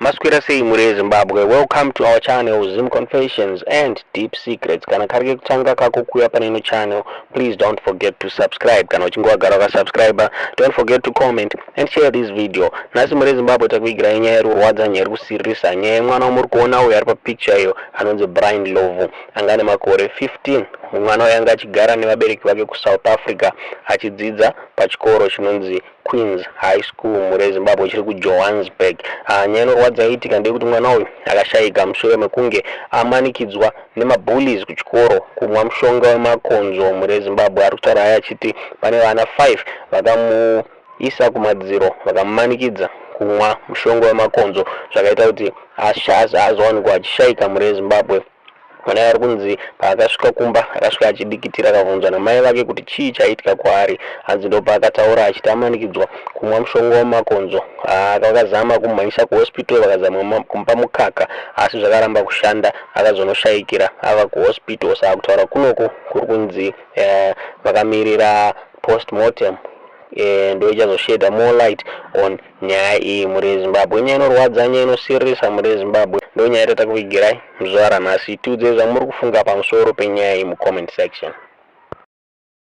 Maswera sei mhuri yeZimbabwe? Welcome to our channel, Zim Confessions and Deep Secrets. Kana kari kekutanga kako kuuya pane ino channel, please don't forget to subscribe. Kana uchinge wagara wakasubscribe, don't forget to comment and share this video. Nhasi mhuri yeZimbabwe takuigirai nyaya iri kurwadza, nyaya iri kusiririsa, nyaya yemwana wamuri kuona uyo ari papicture iyo anonzi Brian Ndlovu, anga ane makore 15. Mwana uyo anga achigara nevabereki vake kuSouth Africa achidzidza pachikoro chinonzi Queens High School mhuri yeZimbabwe chiri kuJohannesburg. Nyaya inorwadza yaitika ndeyekuti mwana uyu akashayika mushure mekunge amanikidzwa nemabullies kuchikoro kumwa mushonga wemakonzo. Mhuri yeZimbabwe ari kutaura aya achiti pane vana 5 vakamuisa kumadziro vakamumanikidza kumwa mushonga wemakonzo zvakaita kuti azowanikwa achishayika mhuri yeZimbabwe. Mwana ari kunzi paakasvika kumba akasvika achidikitira akabvunzwa namai vake kuti chii chaitika kwaari. Hanzi ndopaakataura achiti amanikidzwa kumwa mushonga wemakonzo. Vakazama kumumhanyisa kuhospital, vakazama kumupa mukaka asi zvakaramba kushanda, akazonoshayikira ava kuhospital. Saka kutaura kunoku kuri kunzi vakamirira postmortem ndo ichazosheda more light on nyaya iyi mhuri yeZimbabwe. Nyaya inorwadza, nyaya inosiririsa mhuri yeZimbabwe, ndo nyaya yatatakuvigirai muzuva ranhasi. Tiudzei zvamuri kufunga pamusoro penyaya iyi mucomment section.